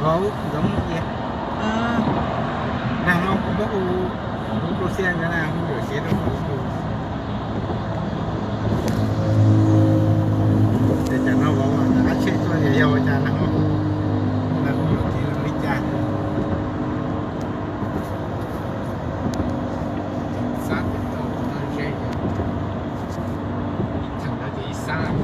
Vauv giống gì? Nag hmo kuv muab kuv, kuv xiab na, kuv yuav siv rau kuv. Ces cas no vauv qab tshem tuaj yog ua cas nag hmo, nag hmo yuav siv li cas. Xab tau no ze, ib theem ntawd ces ib xab.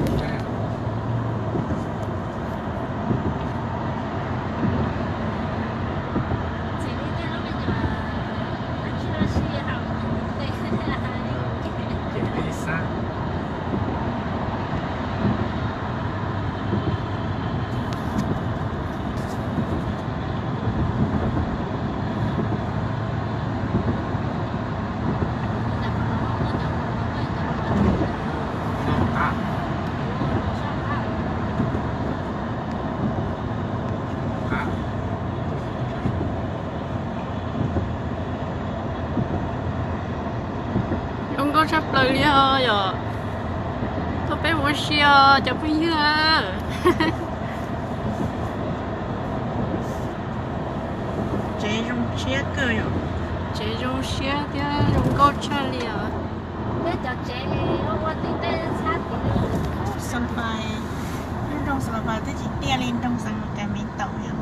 Zoo nkauj tshaj plaws li os yom. Tuaj peb mus ua si os cov phooj ywg. Tsev zoo siab kawg yom. Tsev zoo siab thiab zoo nkauj tshaj li os. Peb cov tsev ua tim tej txhab tim Xas Las Vais, lub nroog Xas Las Vais twb tsis tiaj li nroog Xas Las Vais tau yom.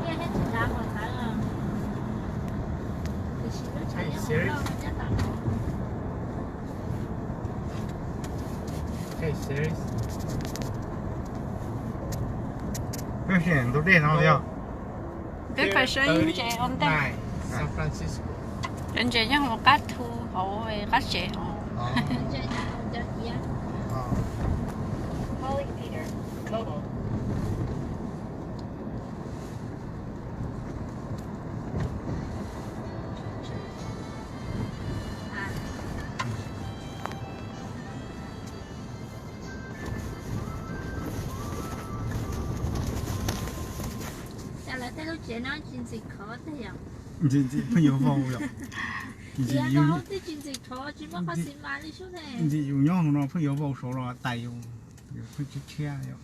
Tiaj thiab tsis dav npaum ntawd, tiam sis lub tshav nyob hauv loj nyob tom. Peb sim ntug dej no yog. Peb pais saib ntses ua ntej. Cov ntses nyob hauv qab thu hauv qab tsev hauv. Cas lawv tej lub tsev no tsis ntxim khov tiag yom? Ntxim, ntxim pheej yuav vau yom. Ntxim yus, twb tsis ntxim khov tsis muaj qhov xis mas li sub ne. Ntxim yus nyob hauv no pheej yuav vau saud los tais yus, yus pheej tshiab tshiab yom.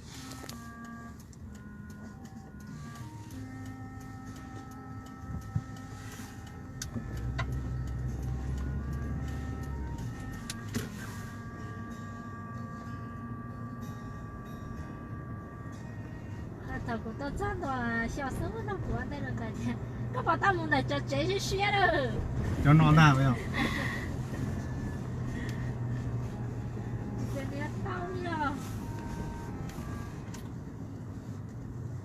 Thaum kuv tuaj txog ntua xyoo xub no kuv ua ntej los ntawd tias koj puas tau mus ntawm cov tsev siab siab lawm. Cov no ntag. Tau li os.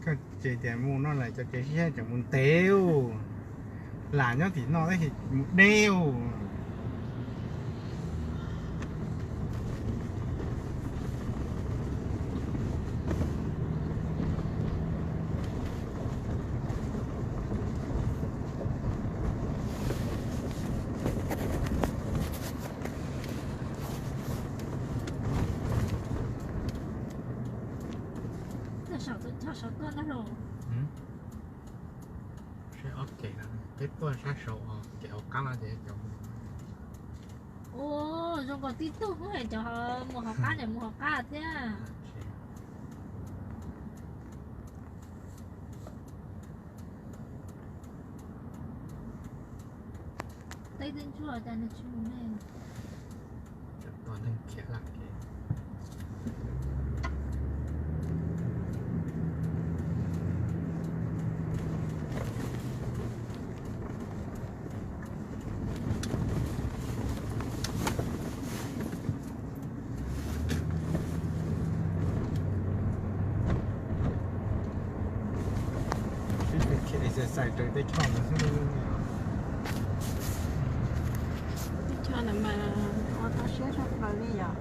Koj ces tias mus no lawm cov tsev siab siab tseem mus ntev ub, lam nyob tim no tab sis mus deb ub. Tej saum tus choj saum tuaj ntag lauj. Seb ob kev no, peb tuaj sab saud, kev hauv qab no ces cov mus. Ua, zoo nkaus tib tug xwb, cov mus hauv qab, cov mus hauv qab thiab. Teb twb ntsuag cas nws tsis mus ne. Cov tos neeg khiav lam kev. Exercise raws teb chaws no xwb. Teb chaws no mas ua tau siab tshaj plaws li yom.